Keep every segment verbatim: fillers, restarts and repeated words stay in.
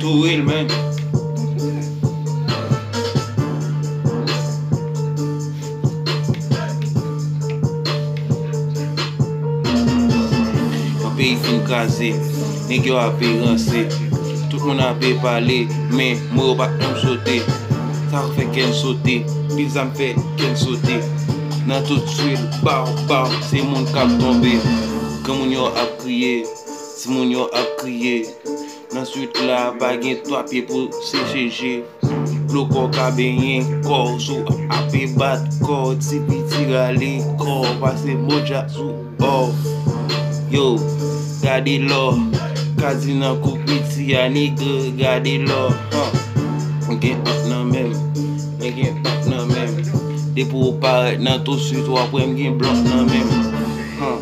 Tou real, man. Yon peyi fin kraze, nèg yo ape ranse. Tout moun ape pale, men mo yo pa t menm sote. Sa k fè kè n sote, pil zam fè kè n sote. Nan tout swit, baw, baw, se moun k ap tonbe. Granmoun yo ap kriye, timoun yo ap kriye. Nan swit la, pa gen twa pye pou seche je. Dlo kò ka benyen kò w, sou ape bat kò w, ti piti rale kò w, pase modja sou ò. Yo, gade lò, kazi nan kou piti a, nigga, gade lò, huh. Mwen gen ant nan men m, mwen gen ant nan men m. Depi w parèt nan tou swit, w ap wè m gen blunt nan men m, huh.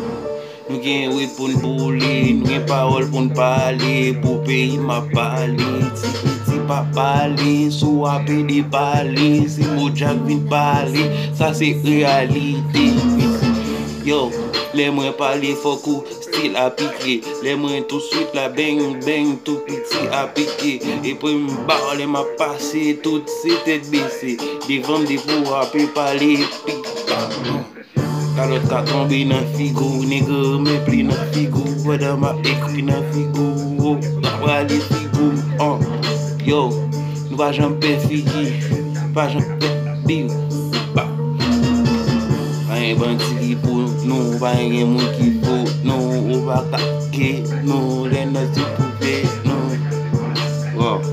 Nou gen wi pou n boule, nou gen pawòl pou n pale. Pou peyi m ap pale, ti piti pa pale, sou ape depale, se modja k vin pale, sa se reyalite. Yo, lè mwen pale fòk ou still aplike. Lè mwen tou swit la beng beng, tou piti aplike. Epi m ba w lè m ap pase, tout se tèt bese. Devan m depi w ape pale, epi pa. Kalòt ka tonbe nan figi w, nigga, men pli nan figi w, pandan m ap ekri nan figi w, w ap rale figi w, uh. Yo, nou pa janm pè figi, pa janm pè biw, ba. Pa gen bandi ki pou nou, pa gen moun ki pou nou, ou pa ka ke nou, lè n nan ti poupe nou. Wow.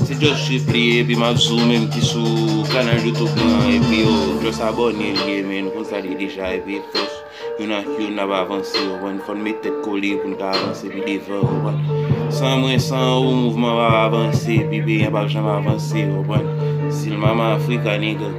Se just swift li ye, epi m ap sou menm ki sou kanal YouTube mwen an, epi yo, just abòne li ye, men nou konn sa li ye deja, epi fòs youn ak youn n ap avanse, w konprann? Fò n met tèt kole pou n ka avanse pi devan, w konprann? San mwen, san ou, mouvman p ap avanse, epi peyi an p ap janm avanse, w konprann? Still Mama Africa, nigga.